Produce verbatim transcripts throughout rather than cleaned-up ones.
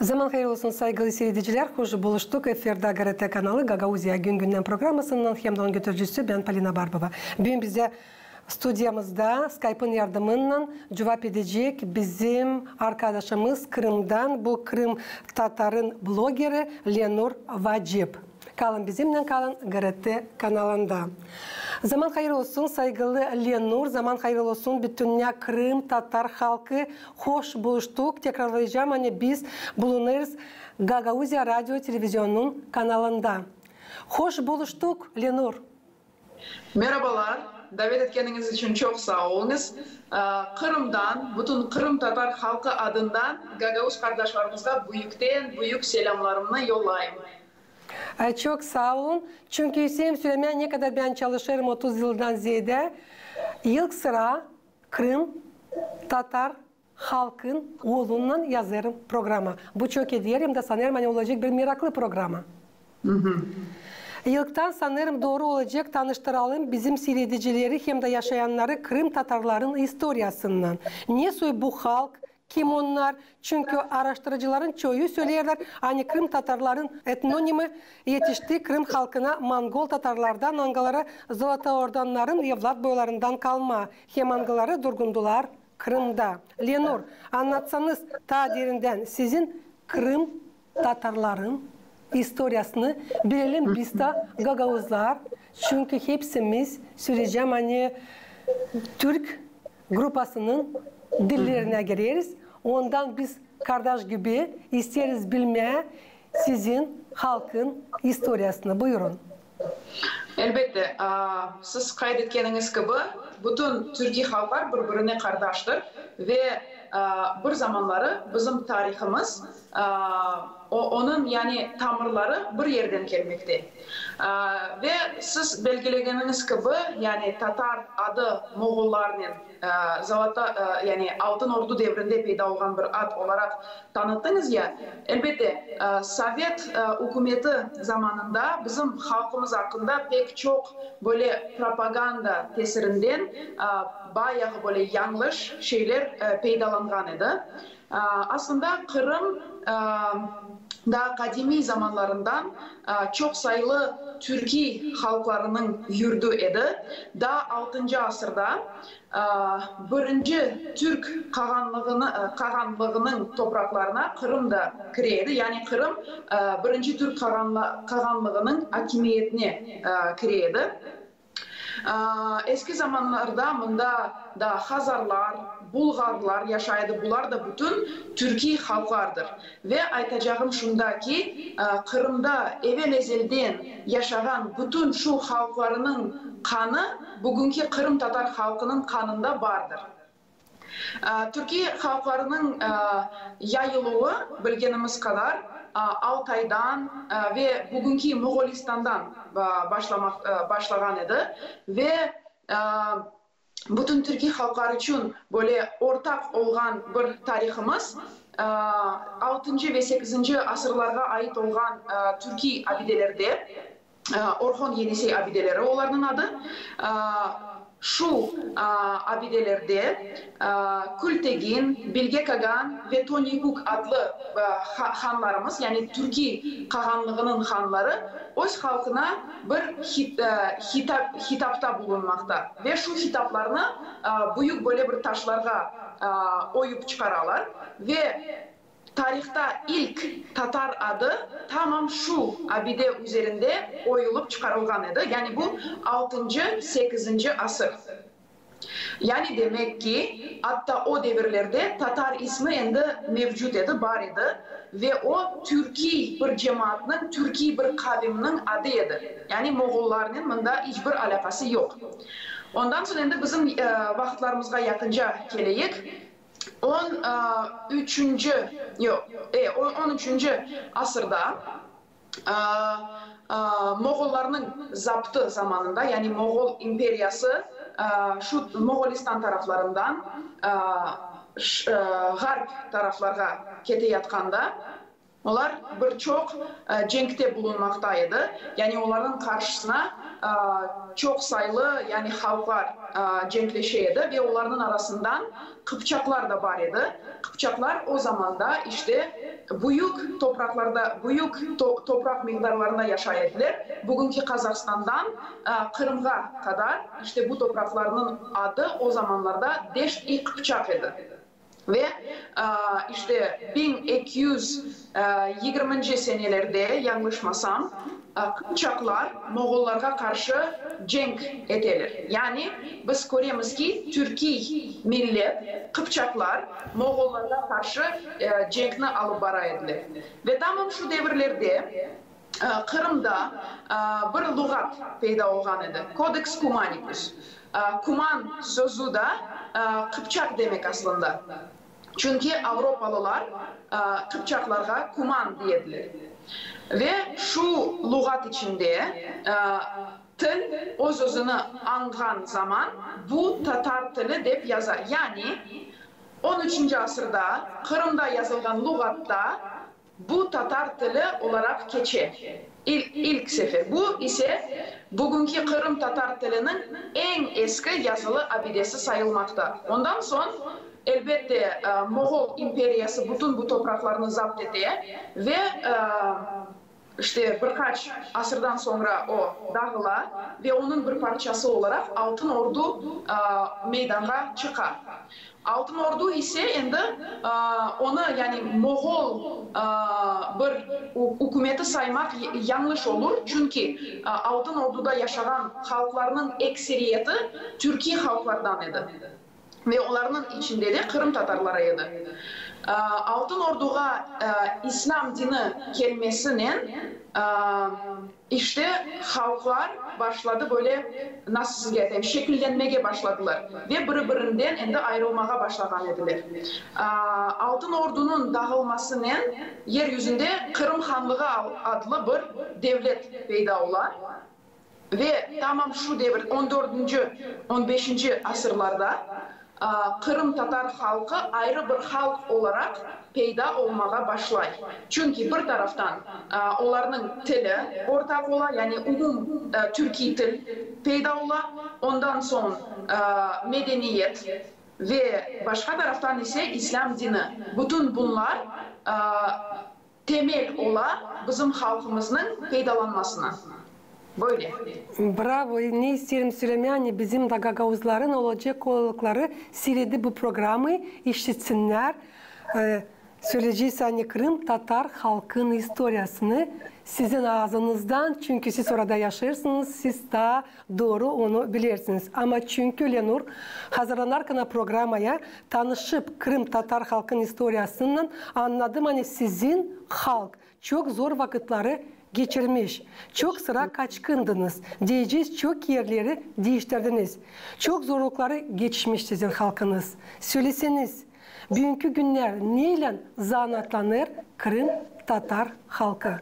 Zaman hayır olsun, saygılı siiredicilär. Hoş buluştuk. Efirdä GRT kanalı, Gagauziya gün-gündän programasınnan hem dä onun götürücüsü bän, Polina Barbova. Büün bizä studiyamızda Skaypın yardımınnan cuvap edecek bizim arkadaşımız Krımdan, bu Krım tatarın blogeri Lenur Vacip. Kalın bizimnän, kalın GRT kanalında. Zaman hayır olsun, saygılı Lenur, zaman hayır olsun, bütünnä Krım tatar halkı. Hoş buluştuk. Tekrarlayacam, ani biz bulunêrız Gagauziya radio televizionunun kanalında. Hoş buluştuk, Lenur. Merabalar. Davet etkeniz için çok saa olunuş. Ee, Krımdan, bütün Krım tatar halkı adından gagauz kardaşlarımıza büükten büük selämlarımı yollayım. Ee, çok saa olun. Çünkü isteerim sölemää, ne kadar bän çalışêrım otuz yıldan zeedä, ilk sıra Krım tatar halkın oolunnan yazêrım programa. Bu çok ederim dä sanêrım, ani olacek bir meraklı programa. İlktän sanêrım dooru olacek tanıştıralım bizim siiredicileri hem dä yaşayannarı Krım tatarların istoriyasınnan. Ne soy bu halk, kim onnar? Çünkü aaraştırıcıların çoyu söleerlär, ani Krım tatarların etnonimi etişti Krım halkına mongol tatarlardan, angıları Zolotaordannarın evlat boylarından kalma hem angıları durgundular Krımda. Lenur, annatsanız taa derindän sizin Krım tatarların istoriyasını bilelim biz dä, gagauzlar. Çünkü hepsimiz, söleyecäm, ani türk grupasının dillerinä gireriz. Ondan biz kardaş gibi isteeriz bilmää sizin halkın istoriyasını. Buyurun. Elbettä, a, siz kayd etkeniz gibi, bütün türki halklar biri-birinä kardaştır ve, a, bir zamanları bizim tarihımız, a, o, onun, yani, tamırları bir erdän gelmektä. A, ve siz belgilegeniz gibi, yani, tatar adı moğollarnın e, Zolota, e, yani Altın Ordu devrindä peyda olğan bir ad olarak tanıttıñız ya. Elbettä, e, sovet, e, ükümeti zamanında bizim halkımız aqqında pek çok bölä propaganda tesirindän, e, bayağı bölä yañlış şeylär, e, peydalanğan edi. E, aslında Krım, e, taa kadimi zamanlarından, e, çok sayılı türki halklarının yurdu edi. Taa altıncı asırda, e, birinci türk kaganlığını, e, kaganlığının topraklarına Krım da kirerdi. Yani Krım, e, birinci türk kaganla-, kaganlığının akimiyetine, e, kirerdi. E, eski zamanlarda mında da hazarlar, bulgarlar yaşaydı. Bular da bütün türki halklardır. Ve aytacağım şunda ki, e, Krımda evel-ezeldän yaşağan bütün şu halklarının kanı bugünkü Krım tatar halkının kanında vardır. E, türki halklarının, e, yayıluvı, bilgenimiz kadar, e, Altaydan, e, ve bugünkü Moğolistandan, e, başlamaq, e, başlağan edi. Ve, e, bütün türki halklar için bölä ortak olğan bir tarihımız, e, altıncı ve sekizinci asırlarğa ait olğan, e, türki abidelerdä, e, Orhon-Enisey abideleri olarnın adı, e, şu, e, abidelerdä, e, Kültegin, Bilge Kagan ve Tonyukuk adlı, e, ha-, hanlarımız, yani türki kaganlığının hanları öz halkına bir hit-, e, hitap, hitapta bulunmaqta. Ve şu hitaplarını, e, büük bölä bir taşlarğa, e, oyup çıqaralar ve tarihta ilk tatar adı tamam şu abide üzerindä oyulup çıqarılğan edi. Yani bu altıncı, sekizinci asır. Yani demek ki, atta o devirlerdä tatar ismi endi mevcut edi, bar edi. Ve o türki bir cemaatnıñ, türki bir kavimniñ adı edi. Yani moğollarnın mında hiç bir alâkası yoq. Ondan soñ endi bizim, e, vaqıtlarımızğa yaqınca keleyik. On, e, üçüncü, yoq, e, on, on üçüncü asırda, e, e, moğollarnıñ zaptı zamanında, yani moğol imperiyası, e, şu Moğolistan taraflarından, e, ş-, e, ğarp taraflarğa keteyatqanda, olar bir çok, e, cenktä bulunmaqta edi. Yani olarnıñ qarşısına, e, çok sayılı, yani halklar, e, cenkleşä edi ve olarnıñ arasından qıpçaqlar da bar edi. Qıpçaqlar o zamanda işte büük topraklarda, büük to-, toprak miqdarlarında yaşay ediler. Bugünkü Kazahstandan e, Kırımğa kadar işte bu topraklarının adı o zamanlarda Deşt-i Kıpçak edi. Ve e, işte bin eki üz yigirminci senelerde, yanlışmasam, e, Kıpçaklar moğollarğa karşı cenk eteler. Yani biz köremiz ki, türküy millet, Kıpçaklar moğollarğa karşı e, cenkni alıp bara ediler. Ve tamam şu devirlerde e, Kırımda e, bir lugat peyda olğan edi. Kodeks Kumaniküs. E, Kuman sözü da e, Kıpçak demek aslında. Çünkü avropalılar e, Kıpçaklarğa Kuman deyediler. Ve şu lugat içindä e, til öz-özünü añğan zaman bu tatar tili dep yaza. Yani on üçüncü asırda Kırımda yazılğan lugatta bu tatar tili olaraq keçä. İl-, ilk sefer. Bu isä bugünkü Kırım tatar tilinin en eski yazılı abidesi sayılmakta. Ondan soñ, elbette, e, Moğol imperiyası bütün bu topraklarını zapt etä ve e, işte birkaç asırdan soñra o dağıla ve onun bir parçası olaraq Altın Ordu e, meydanğa çıka. Altın Ordu isä endi e, onu, yani Moğol e, bir ü-, ükümeti saymaq y-, yanlış olur, çünkü e, Altın Orduda yaşağan halklarnıñ ekseriyeti türküy halklardan edi. Ve olarnıñ içindä dä Kırım tatarları edi. E, Altın Orduğa e, İslâm dini kelmesinen e, işte halklar başladı böyle, nasıl sizgä aytayım, şekillenmegä başladılar. Ve biri-birindän endi ayırılmağa başlağan ediler. E, Altın Ordunun dağılmasınen er üzündä Kırım hanlığı al-, adlı bir devlet peyda ola. Ve tamam şu devir, on dördüncü, on beşinci asırlarda e, Kırım tatar halkı ayrı bir halk olaraq peyda olmağa başlay. Çünkü bir taraftan e, olarnıñ tili ortak ola, yani umum e, türküy til peyda ola, ondan soñ e, medeniyet ve başka taraftan isä İslâm dini. Bütün bunlar e, temel ola bizim halkımıznıñ peydalanmasına. Böyle. Bravo. Ne isteerim sölemää, ani bizim da gagauzların olacek oldukları siredi bu programı işitsinnär. E, söleyecez, ani Kırım tatar halkın istoriyasını sizin aazınızdan, çünkü siz orada yaşêêrsınız, siz taa dooru onu bilersiniz. Ama çünkü, Lenur, hazırlanarkan programaya, tanışıp Kırım tatar halkın istoriyasınnan, annadım, ani sizin halk çok zor vakıtları geçirmiş. Çok sıra kaçkındınız. Deyecez, çok erleri diiştirdiniz. Çok zorlukları geçmiş sizin halkınız. Söleseniz, büünkü günnär neylän zanaatlanêr Kırım tatar halkı?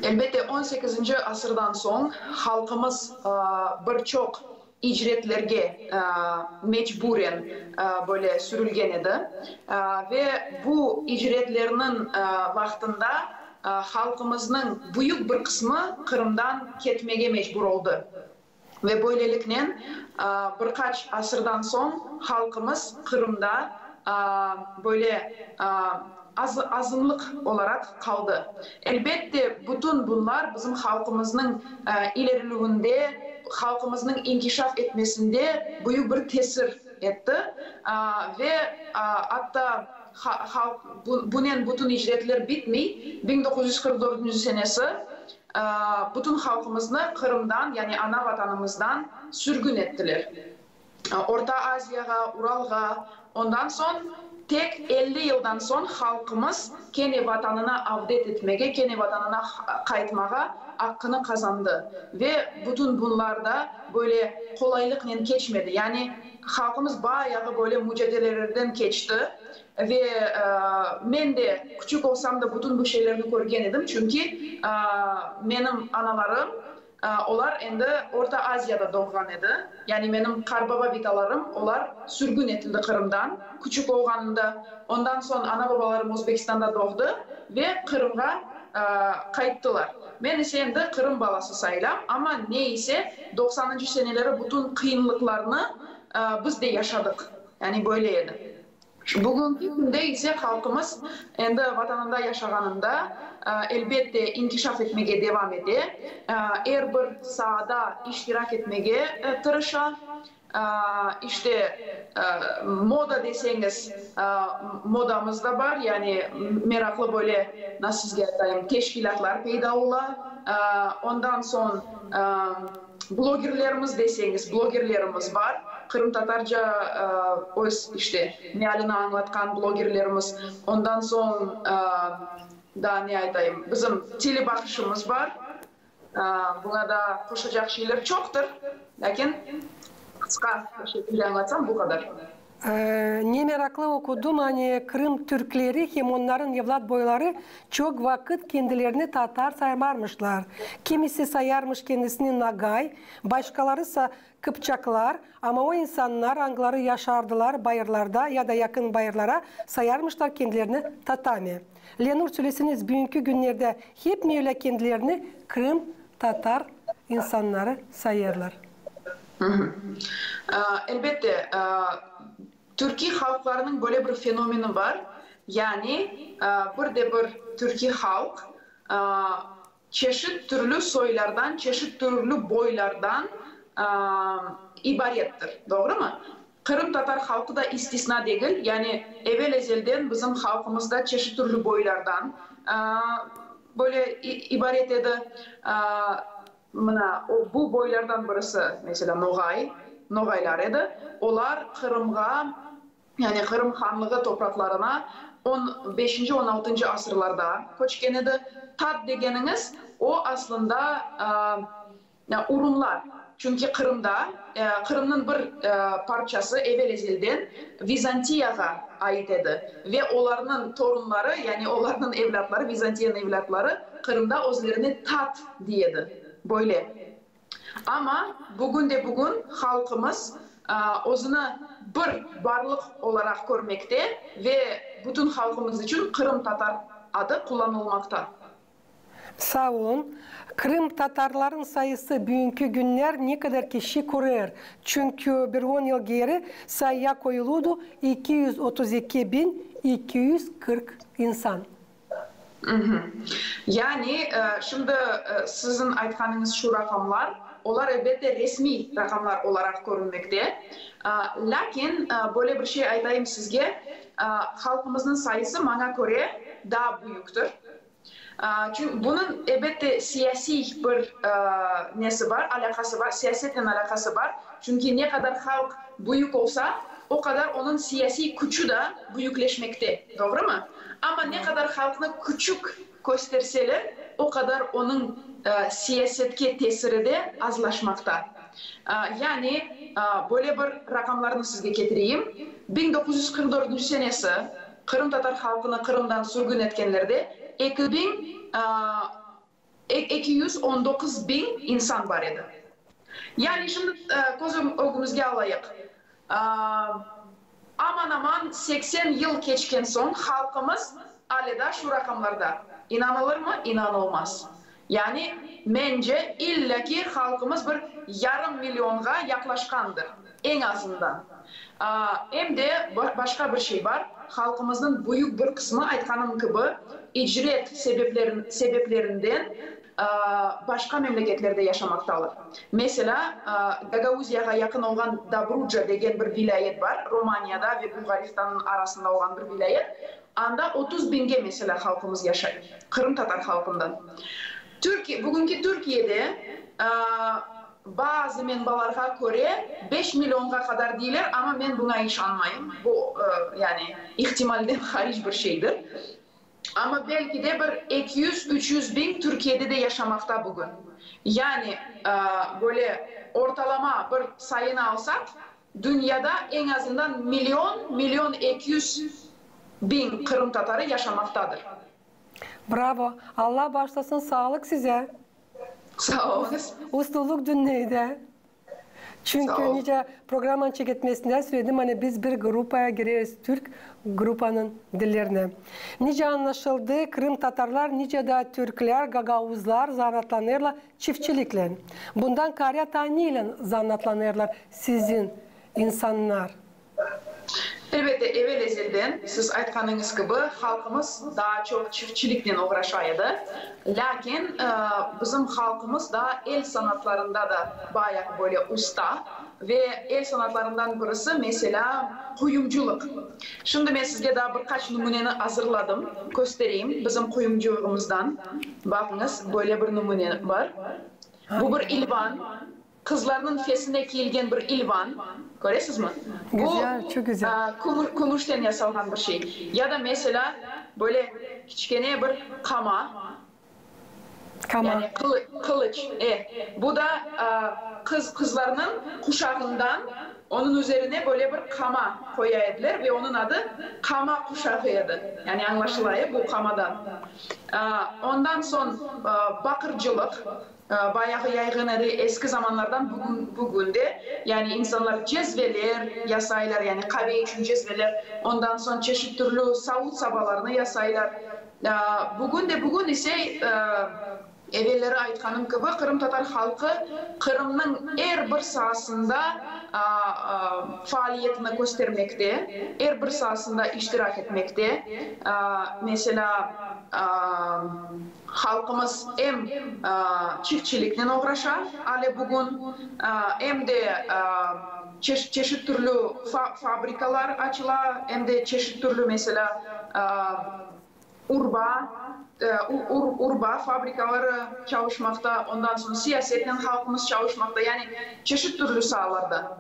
Elbette, on sekizinci asırdan soñ halkımız e, bir çok icretlergä e, mecburen e, böyle sürülgen edi. E, ve bu icretlerniñ e, vaqtında e, halkımıznıñ büük bir qısmı Kırımdan ketmegä mecbur oldı. Ve böyleliknen e, birkaç asırdan soñ halkımız Kırımda e, böyle e, az-, azınlıq olaraq qaldı. Elbette, bütün bunlar bizim halkımıznıñ e, ilerilivindä, halkımıznıñ inkişaf etmesindä büük bir tesir etti. E, ve e, atta ha-, halk, bu, bunen bütün icretler bitmey. Bin dokuz üz kırk dördüncü senesi e, bütün halkımıznı Kırımdan, yani ana vatanımızdan sürgün ettiler. E, Orta Aziyağa, Uralğa. Ondan soñ tek elli yıldan soñ halkımız kenä vatanına avdet etmegä, kenä vatanına ha-, qaytmağa aqqını qazandı. Ve bütün bunlar da böyle kolaylıqnen keçmedi. Yani halkımız bayağı böyle mücadelelerden keçti. Ve e, men dä küçük olsam da bütün bu şeylerni körgen edim, çünkü e, menim analarım, e, olar endi Orta Aziyada doğğan edi. Yani menim qartbaba-bitalarım, olar sürgün etildi Kırımdan küçük olğanında. Ondan soñ ana-babalarım Özbekistanda doğdu ve Kırımğa e, qayttılar. Men isä endi Kırım balası sayılam, ama ne isä doksanıncı seneleri bütün qıyınlıqlarnı e, biz dä yaşadıq. Yani böyle edi. Bugünkü gündä isä halkımız endi vatanında yaşaganında, e, elbettä, inkişaf etmegä devam eder. E, herbir saada iştirak etmegä, e, tırışêr. E, işte, e, moda deseňiz, e, modamız da bar, yani meraklı bölä, nasıl sizä aytayım, teşkilâtlar peyda ola. E, ondan soñ, e, blogerlerimiz deseňiz, blogerlerimiz var. Krımtatarca, e, öz, işte, mealini añlatkan blogerlerimiz. Ondan soñ, e, taa ne aytayım, bizim telebakışımız var. E, buna da koşacak şeylär çoktur. Laakin kıska bir şekildä añlatsam, bu kadar. E, ne meraklı okudum, ani Krım türkleri hem onnarın evlatboyları çok vakıt kendilerini tatar saymarmışlar. Kimisi sayarmış kendisini nogay, başkalarısa kıpçaklar, ama o insannar, angıları yaşardılar bayırlarda ya da yakın bayırlara, sayarmışlar kendilerini tatami. Lenur, söleseňiz, büünkü günnerdä hep mi ölä kendilerini krımtatar insannarı sayêrlar? E, elbettä, e, türki halklarının bölä bir fenomeni var. Yani, e, bir dä bir türki halk, e, çeşit türlü soylardan, çeşit türlü boylardan, e, ibarettir. Dooru mu? Krımtatar halkı da istisna degil. Yani evel-ezeldän bizim halkımız da çeşit türlü boylardan, e, bölä i-, ibaret edi. E, mına, o, bu boylardan birisi, meselä, nogay, nogaylar edi. Olar Krımga, yani Krım hanlığı topraklarına on beşinci, on altıncı asırlarda köçkän edi. Tat degeniňiz, o aslında, e, e, urunlar. Çünki Krımda, e, Krımnıñ bir, e, parçası evel-ezeldän Vizantiyağa ait edi. Ve olarnıñ torunnarı, yani olarnıñ evlatları, Vizantiyanıñ evlatları Krımda özlerini tat deyedi. Bölä. Ama bugün dä bugün halkımız, e, özüni bir barlıq olaraq körmektä ve bütün halkımız için krımtatar adı kullanılmakta. Saa olun. Krımtatarların sayısı büünkü günnär ne kadar kişi kürer? Çünkü bir on yıl geeri sayıya koyuludu iki üz otuz iki bin iki üz kırk insan. Yani, e, şindi, e, siziñ aytkanıñız şu rakamnar, olar, elbettä, resmiy rakamnar olaraq körünmektä. E, laakin, e, bölä bir şey aytayım sizä, e, halkımıznıñ sayısı, maña körä, taa büüktür. A, çün-, bunun, elbettä, siyasiy bir, e, nesi bar, alâkası bar, siyasetlän alâkası bar. Çünki ne kadar halk büük olsa, o kadar onun siyasiy küçü dä büükleşmektä. Dooru mu? Ama ne kadar halknı küçük kösterseler, o kadar onun, e, siyasetkä tesiri dä azlaşmakta. A, yani, a, bölä bir rakamnarnı sizä ketireyim. Bin dokuz üz kırk dördüncü senesi krımtatar halkını Krımdan sürgün etkänlerdä eki bin, a, e-, eki üz on dokuz bin insan bar edi. Yani şindi, e, köz ögümüzgä alayık. A, aman-aman seksän yıl keçkän soñ halkımız alä dä şu rakamnarda. İnanılır mı? İnanılmaz. Yani, mencä, illaki halkımız bir yarım millionğa yaklaşkandır, en azından. A, hem dä ba-, başka bir şey bar. Halkımıznıñ büük bir kısmı, aytkanım kibi, icret sebeplerin-, sebeplerindän, a, başka memleketlerdä yaşamaktalar. Meselä, a, Gagauziyağa yakın olğan Dobruca degen bir vilâyet bar, Romaniyada ve Bulgaristanın arasında olğan bir vilâyet. Anda otuz bingä, meselä, halkımız yaşay, krımtatar halkından. Türki-, bugünkü Türkiyedä, e, bazı menbalarğa körä, beş millionğa kadar deerlär, ama men buna işanmayım. Bu, e, yani, ihtimaldän hariç bir şeydir. Ama belki dä bir eki üz, üç üz bin Türkiyedä dä yaşamakta bugün. Yani, e, bölä ortalama bir sayını alsak, dünnedä en azından million, million eki üz bin krımtatarı yaşamaktadır. Bravo. Allah baaşlasın, saalık sizä. Saa oluñız. Ustunuk dünnedä. Çünkü nicä programanın çeketmesindä söledim, ani biz bir grupaya gireriz, türk grupanın dillerinä. Nicä annaşıldı, krımtatarlar, nicä dä türklär, gagauzlar zanaatlanêrlar çiftçiliklän. Bundan kaarä taa neylän zanaatlanêrlar sizin insannar? Elbettä, evel-ezeldän, siz aytkanıñız kibi, halkımız daa çok çiftçiliknen oğraşa edi. Laakin, e, bizim halkımız daa el sanatlarında da bayağı bölä usta. Ve el sanatlarından birisi, meselä, kuyumculuk. Şindi men sizgä daa birkaç nümüneni hazırladım, köstereyim bizim kuyumculugumuzdan. Bakıñız, bölä bir nümüne var. Bu bir ilvan. Kızlarnıñ fesinä kiyilgän bir ilvan. Görersizmi? Bu, a, kümü-, kümüştän yasalgan bir şey. Ya da, meselä, bölä kiçkenä bir kama. Kama. Yani kılı-, kılıç. E, bu da, a, kız, kızlarnıñ kuşağından onun üzerinä bölä bir kama koya edilär ve onun adı kama kuşağı edi. Yani añlaşıla, e, bu kamadan. A, ondan soñ, a, bakırcılık. E, bayağı yayğın edi eski zamanlardan bugün, bugün dä. Yani insanlar cezveler yasaylar, yani kaabe için cezveler, ondan soñ çeşit türlü savut sabalarını yasaylar. E, bugün dä, bugün isä, e, evelleri aytkanım kibi, kırımtatar halkı Kırımnıñ er bir saasında, a, a, faaliyetini köstermektä, er bir saasında iştirak etmektä. A, meselä, a, halkımız hem, a, çiftçiliknen oğraşa alä bugün, a, hem dä, a, çeş-, çeşit türlü fa-, fabrikalar açıla, hem dä çeşit türlü, meselä, a, urba, e, u-, ur-, urba fabrikaları çalışmakta, ondan soñ siyasetnen halkımız çalışmakta, yani çeşit türlü saalarda.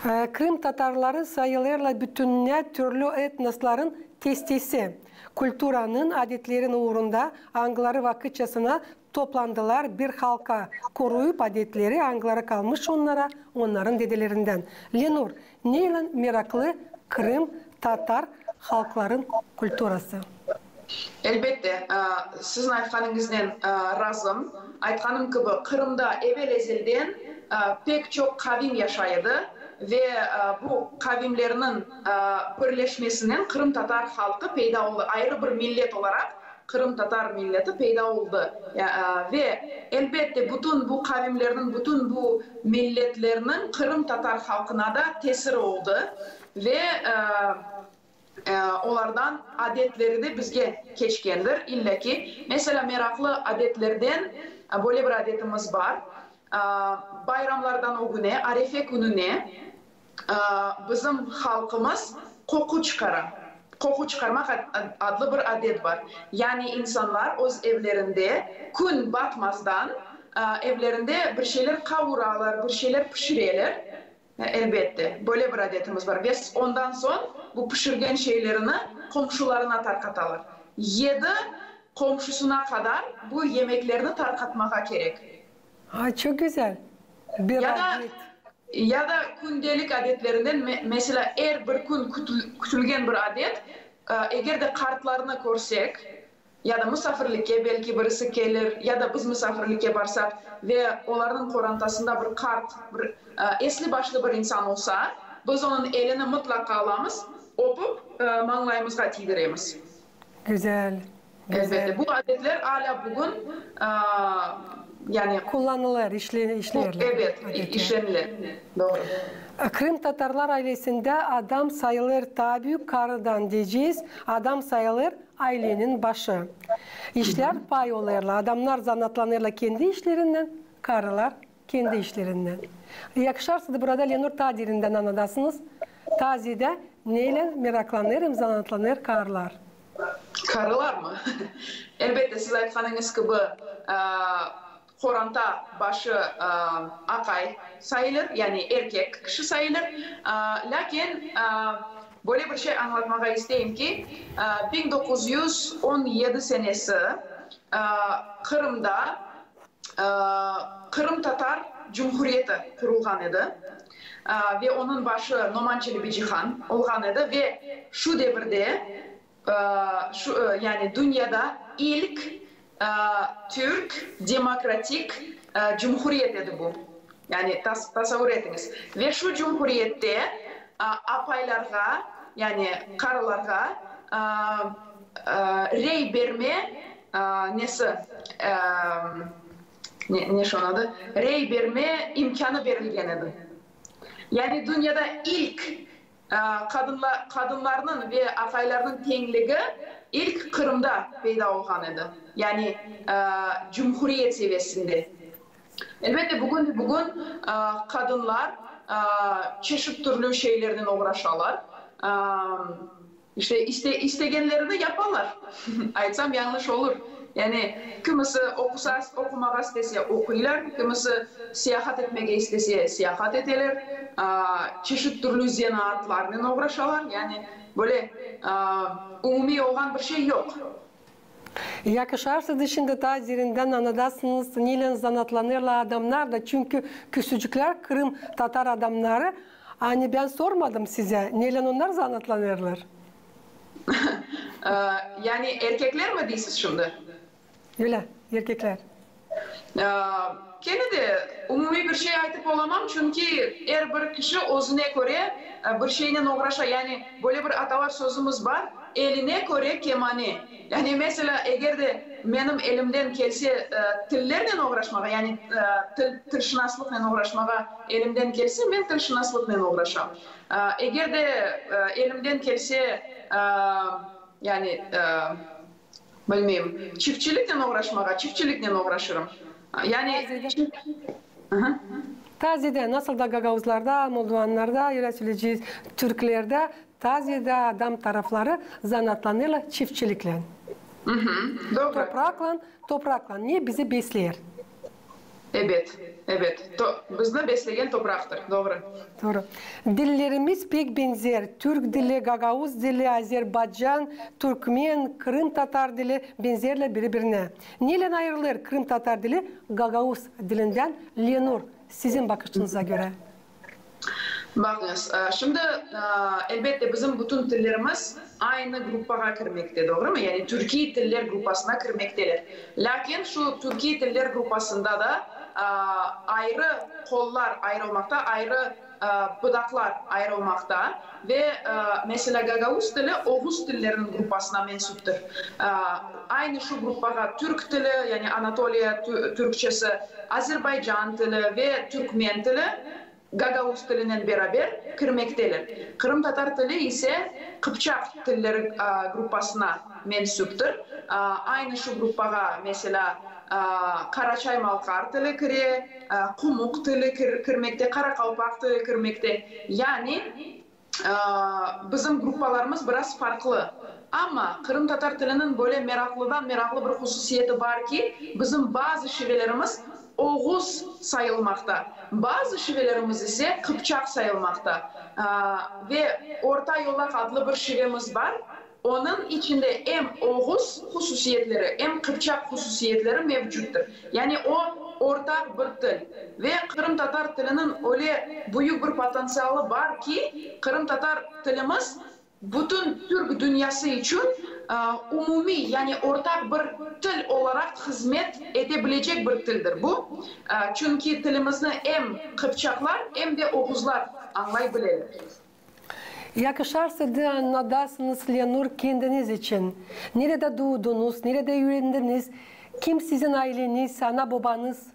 E, Krım tatarları sayılêrlar bütünnä türlü etnosların testisi. Kulturanın, adetlerin uurunda, angıları vakıtçasına toplandılar bir halka, koruyup adetleri, angıları kalmış onnara onnarın dedelerindän. Lenur, neylän meraklı Krım tatar halkların kulturası? Elbettä, e, siziñ aytkanıñızdan, e, razım. Aytkanım kibi, Krımda evel-ezeldän, e, pek çok kavim yaşay edi ve, e, bu kavimlerniñ, e, birleşmesindän Krım tatar halkı peyda oldu. Ayrı bir millet olarak Krım tatar milleti peyda oldu. Ya, e, ve elbettä bütün bu kavimlerniñ, bütün bu milletlerniñ Krım tatar halkına da tesiri oldu. Ve, e, e, olardan adetleri dä bizgä keçkendir, illaki. Meselä, meraklı adetlerdän, e, bölä bir adetimiz bar. E, bayramlardan o günä, Arefe kününä, e, bizim halkımız koku çıkara. Koku çıkarmak ad-, ad-, adlı bir adet bar. Yani insannar öz evlerindä kün batmazdan, e, evlerindä bir şeylär kavuralar, bir şeylär pişireler. E, elbettä, bölä bir adetimiz bar. Ve s-, ondan soñ bu pişirgen şeylerini komşularına tarkatalar. Edi komşusuna kadar bu emeklerni tarkatmaga kerek. Ay, çok gözäl. Bir adet. Ya da kündelik adetlerinden, me-, meselä, er bir kün kütül-, kütülgen bir adet, e, eger dä kartlarını körsek, ya da musaafirlikä belki birisi gelir, ya da biz musaafirlikä barsak ve olarnıñ korantasında bir kart, bir, e, esli-başlı bir insan olsa, biz onun elini mutlaka alamız, öpüp, e, mañlayımızga tiydiremiz. Gözäl. Elbettä, bu adetlär alä bugün, e, yani kullanılêr, işle-, işleerlär. Evet, işlenilär. Dooru. Krımtatarlar aylesindä adam sayılêr, taa büük karıdan deyecez, adam sayılêr ayleniñ başı. İşlär pay olêrlar, adamnar zanaatlanêrlar kendi işlerindän, karılar kendi işlerindän. Yakışarsa da burada, Lenur, taa derindän annadasınız. Taa zeedä neylän meraklanêr hem zanaatlanêr karılar? Karılar mı? Elbettä, siz aytkanıñız kibi, e, koranta başı, e, akay sayılêr, yani erkek kişi sayılêr. E, lâkin, e, bölä bir şey annatmaga isteyim ki, e, bin dokuz üz on edi senesi, e, Kırımda, e, Kırım Tatar Cumhuriyeti kurulgan edi. E, ve onun başı Noman Çelebi-Cihan olgan edi ve şu devirdä, e, şu, e, yani dünnedä ilk, e, türk demokratik, e, cumhuriyet edi bu. Yani tas-, tasavur etiñiz. Ve şu cumhuriyettä, e, apaylarğa, yani karılarğa, e, e, rey bermä, e, nesi, e, ne, ne şonun adı? Rey bermä imkânı berilgen edi. Yani dünnedä ilk e, kadınla-, kadınnarnın ve arhaylarnın tengligi ilk Kırımda peyda olgan edi. Yani, e, cumhuriyet seviyesinde. Elbette, bugün, bugün, e, kadınnar, e, çeşit türlü şeylernen oğraşalar. E, işte, iste-, istegenlerini yapalar. Aytsam, yanlış olur. Yani, kimisi okusa, okumağa istese, okuylar, kimisi seyahat etmege istese, seyahat eteler. E, çeşit türlü zenaatlarnen oğraşalar. Yani, böyle, e, umumiy olgan bir şey yok. Yakışarsa da şindi taa derindän annadasınız, neylän zanaatlanêrlar adamnar da, çünkü küsücüklär, krımtatar adamnarı, ani bän sormadım sizä, neylän onnar zanaatlanêrlar? E, yani erkeklär mi deysiz şindi? Ölä, erkeklär. E, kenä dä umumiy bir şey aytıp olamam, çünkü herbir kişi özünä körä, e, bir şeynän oğraşa. Yani, böyle bir atalar sözümüz bar, elinä körä kemanä. Yani, meselä, eger dä benim elimdän kelse, e, tillerlän oğraşmağa, yani, e, til, tilşınaslıklan oğraşmağa elimdän kelse, bän tilşınaslıklan oğraşam. E, eger dä, e, elimdän kelse, e, yani, e, bilmeerim, çiftçiliklan oğraşmağa, çiftçiliklan oğraşırım. Yani, Tazedä. Aha. Tazedä, nasıl da gagauzlarda, moldovannarda, ölä söleyecez, türklerdä, tazedä adam tarafları zanaatlanêrlar çiftçiliklän. Hı hı, doğru. Topraklan, topraklan, ne bizi besleer? Ebet, ebet. To-, bizni besleyen topraktır, doğru. Doğru. Dillerimiz pek benzer. Türk dili, gagauz dili, azerbaycan, türkmen, krımtatar dili benzerlär biri-birinä. Neylän ayırılêr krımtatar dili gagauz dilindän, Lenur, sizin bakışınıza görä? Bakıñız, e, şindi, e, elbette, bizim bütün tillerimiz aynı gruppağa kirmektä, doğru mu? Yani türkiy tiller gruppasına kirmekteler. Laakin şu türkiy tiller gruppasında da, e, ayrı kollar ayırılmakta, ayrı, e, budaklar ayırılmakta. Ve, e, meselä, gagauz tili oğuz tillerinin gruppasına mensüptür. E, aynı şu gruppağa türk tili, yani Anatoliya tü-, türkçesi, azerbaycan tili ve türkmen tili gagauz tilinän beraber kirmekteler. Krımtatar tili isä kıpçak tiller, e, gruppasına mensüptür. E, aynı şu gruppağa, meselä, e, karaçay-malkar tili kirä, e, kumuk tili kir-, kirmektä, karakalpak tili kirmektä. Yani, e, bizim gruppalarımız biraz farklı. Ama krımtatar tilinin bölä meraklıdan meraklı bir hususiyeti bar ki, bizim bazı şivelerimiz oğuz sayılmakta, bazı şivelerimiz isä kıpçak sayılmakta. E, ve orta yolak adlı bir şivemiz bar. Onun içindä hem oğuz hususiyetleri, hem kıpçak hususiyetleri mevcuttır. Yani o ortak bir til. Ve krımtatar tilinin ölä büük bir potenţialı bar ki, krımtatar tilimiz bütün türk dünnesi için, e, umumiy, yani ortak bir til olarak hızmet edebilecek bir tildir bu. E, çünkü tilimizni hem kıpçaklar, hem dä oğuzlar anlaybileler. Yakışarsa da annadasınız, Lenur, kendiniz için. Neredä duudunuz, neredä üürendiniz, kim sizin ayleniz, ana-bobanız?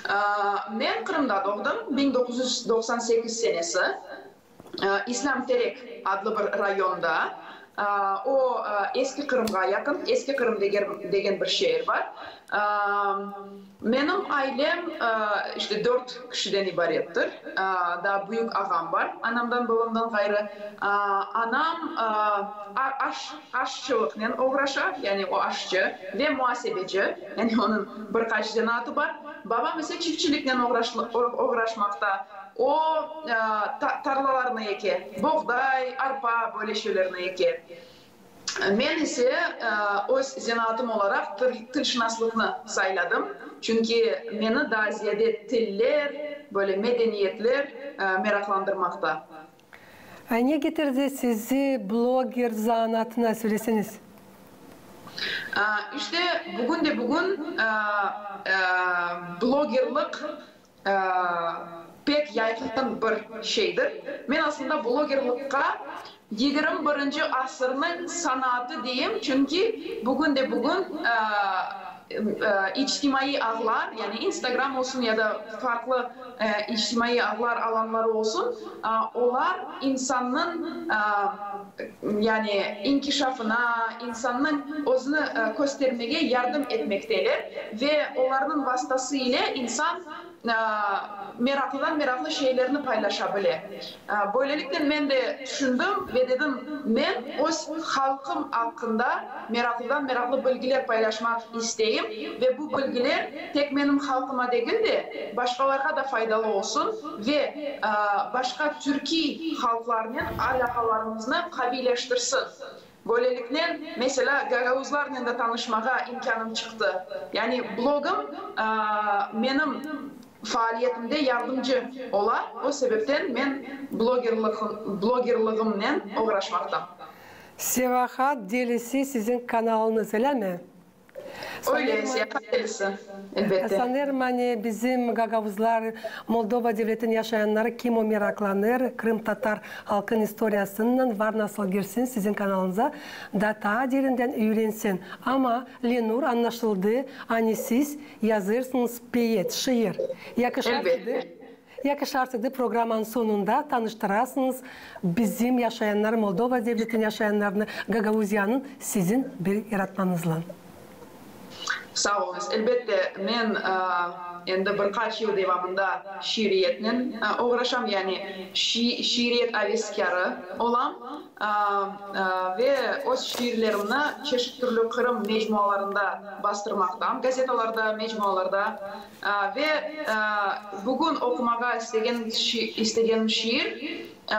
Aa, men Krımda dogdum, bin dokuz üz doksan sekiz senesi. Aa, İslâm Terek adlı bir rayonda. Aa, o, aa, Eski Krımğa yakın, Eski Krım degen, degen bir şeer var. Aa, menim aylem, aa, işte dört kişidän ibarettir. Aa, taa büük ağam var, anamdan, babamdan gayrı. Aa, anam, aa, a-, aş-, aşçılıknen oğraşa, yani o aşçı ve muasebeci, yani onun birkaç zenaatı var. Babam isä çiftçiliknen oğraşlı-, o-, oğraşmakta. O, e, ta-, tarlalarını eke, boğday, arpa, bölä şeylerni eke. Men isä, e, öz zenaatım olarak til-, tilşınaslıknı sayladım. Çünkü meni daa ziyadä tiller, bölä medeniyetler, e, meraklandırmakta. A ne getirdi sizi bloger zanaatına, söleseniz? A, işte, büün dä büün, a, a, blogerlik, a, pek yaygın bir şeydir. Men aslında blogerlikka yigirmi birinci asırnıñ sanaatı deyim, çünkü büün dä büün, a, e, içtimai ağlar, yani Instagram olsun ya da farklı, e, içtimai ağlar alanları olsun, e, olar insanın, e, yani inkişafına, insanın özünü, e, köstermegä yardım etmekteler ve olarnın vastası ile insan e, meraklıdan meraklı şeylerini paylaşabilir. E, böylelikten men dä düşündüm ve dedim, men öz halkım akkında meraklıdan meraklı bilgiler paylaşmak isteyim ve bu bilgiler tek benim halkıma degil dä, başkalarga da faydalı olsun ve, e, başka türkü halklarınnan alakalarımıznı kavileştirsin. Böylelikten, mesela, gagauzlarnan da tanışmağa imkanım çıktı. Yani blogum, e, benim faaliyetimdä yardımcı ola. O sebepten men blogerlık-, blogerligimnän oğraşmaktayım. Seyahat delisi sizin kanalınız, ölä mi? Ölä, sanêrım, seyahat delisi. Elbettä. Sanêrım, ani bizim gagauzlar, Moldova devletin yaşayannarı, kim o meraklanêr krımtatar halkın istoriyasınnan, var nasıl girsin sizin kanalınıza da taa derindän üürensin. Ama, Lenur, annaşıldı, ani siz yazêrsınız peet, şiir. Yakışardı, yakışardı programanın sonunda tanıştırasınız bizim yaşayannarı, Moldova devletin yaşayannarını Gagauziyanın sizin bir yaratmanızlan. Saa olunuz. Elbettä, men, e, endi birkaç yıl devamında şiiriyetnän, e, oğraşam, yani şi-, şiiriyet aveskärı olam, e, e, ve öz şiirlerimni çeşit türlü Krım mecmualarında bastırmaktayım, gazetalarda, mecmualarda, e, ve, e, büün okumağa istegen şi-, istegenim şiir, e,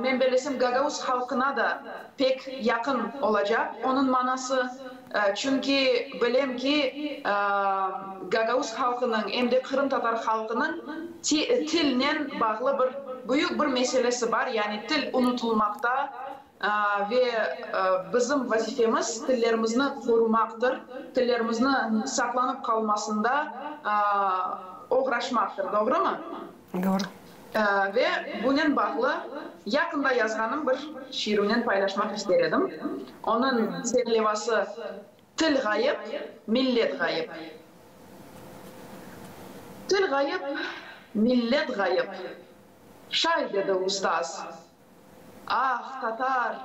men bellesem, gagauz halkına da pek yakın olacek onun manası. E, çünkü bilem ki, e, gagauz halkının hem dä krımtatar halkının ti-, tilnän bağlı bir büük bir meselesi var. Yani til unutulmakta, e, ve, e, bizim vazifemiz tillerimizini korumaktır, tillerimizini saklanıp kalmasında, e, oğraşmaktır. Dooru mu? Dooru. E, ve buunnan bağlı yakında yazganım bir şiirimnän paylaşmak isteer edim. Onun serlevası: Til gayıp, millet gayıp. Til gayıp, millet gayıp. Şay dedi ustaz. Ah, tatar,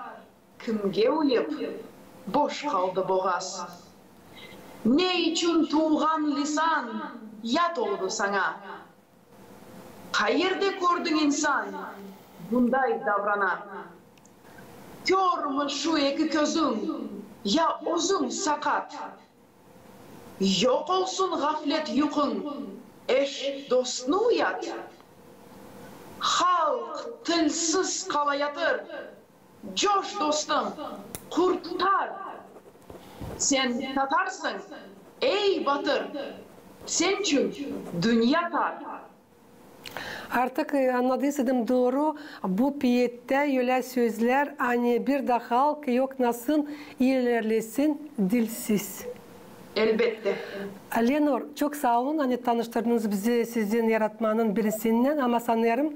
kimgä uyup, boş kaldı boğaz. Ne için tuugan lisan yat oldu sana? Kayerdä kördün insan bunday davrana? Kör mü şu eki közün, ya özün sakat? Yok olsun gaflet yukun, eş-dostunu uyat. Halk tilsiz kala yatır, coş, dostum, kurtar. Sen tatarsın, ey batır, sen için dünya tar. Artık, e, annadıydım dooru, bu peettä ölä sözlär, ani bir dä halk yok nasıl ilerlesin dilsiz. Elbettä. Lenur, çok saa olun, ani tanıştırdınız bizi sizin yaratmanın birisinnän, ama sanêrım,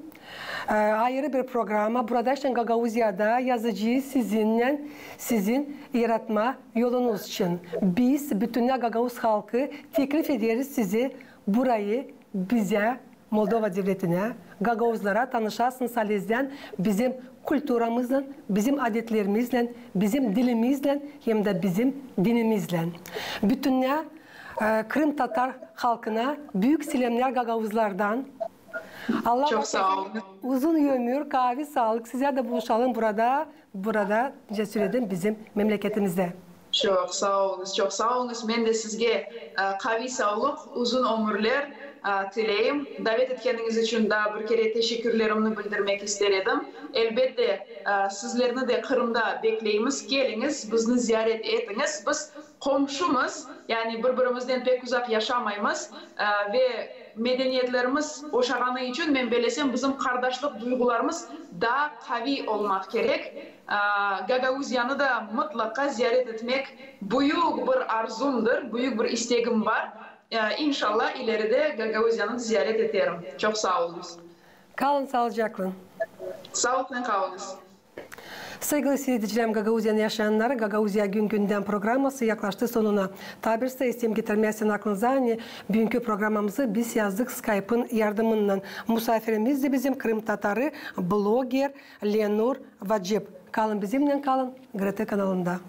e, ayırı bir programa, burada işte Gagauziyada yazacez sizinnän, sizin yaratma yolunuz için. Biz, bütünnä gagauz halkı, teklif ederiz sizi burayı bizä, Moldova devletinä, gagauzlara, tanışasınız halizdän bizim kulturamızlan, bizim adetlerimizlän, bizim dilimizlän hem dä bizim dinimizlän. Bütünnä, e, krımtatar halkına büük selämnär gagauzlardan. Allah... Çok saa olun. Uzun ömür, kaavi saalık sizä dä buluşalım burada. Burada, nicä söledim, bizim memleketimizdä. Çok saa olunuz, çok saa olunuz. Men dä sizgä, e, kaavi saalık, uzun ömürlär, e, tileyim. Davet etkeniz için taa bir kerä teşekkürlerimni bildirmäk isteer edim. Elbettä, e, sizlerni dä Krımda bekleymiz. Geliniz, bizni ziyaret etiniz. Biz komşumuz, yani bir-birimizdän pek uzak yaşamaymız, e, ve medeniyetlerimiz oşağanı için, men bellesem, bizim kardaşlık duygularımız taa kaavi olmak kerekti. E, Gagauziyanı da mutlaka ziyaret etmäk büük bir arzumdur, büük bir istegim var. E, inşallah, ileridä Gagauziyanı da ziyaret eterim. Çok saa olunuz. Kalın saalıcaklan. Saalıklan kalınız. Saygılı siiredicilerim, Gagauziyanın yaşayannarı, Gagauziya gün-gündän programması yaklaştı sonuna. Taa bir sıra isteerim getirmää sizin aklınıza, ani büünkü programamızı biz yazdık Skaipın yardımınnan. Musaafirimiz dä bizim krımtatarı, bloger Lenur Vacip. Kalın bizimnän, kalın GRT kanalında.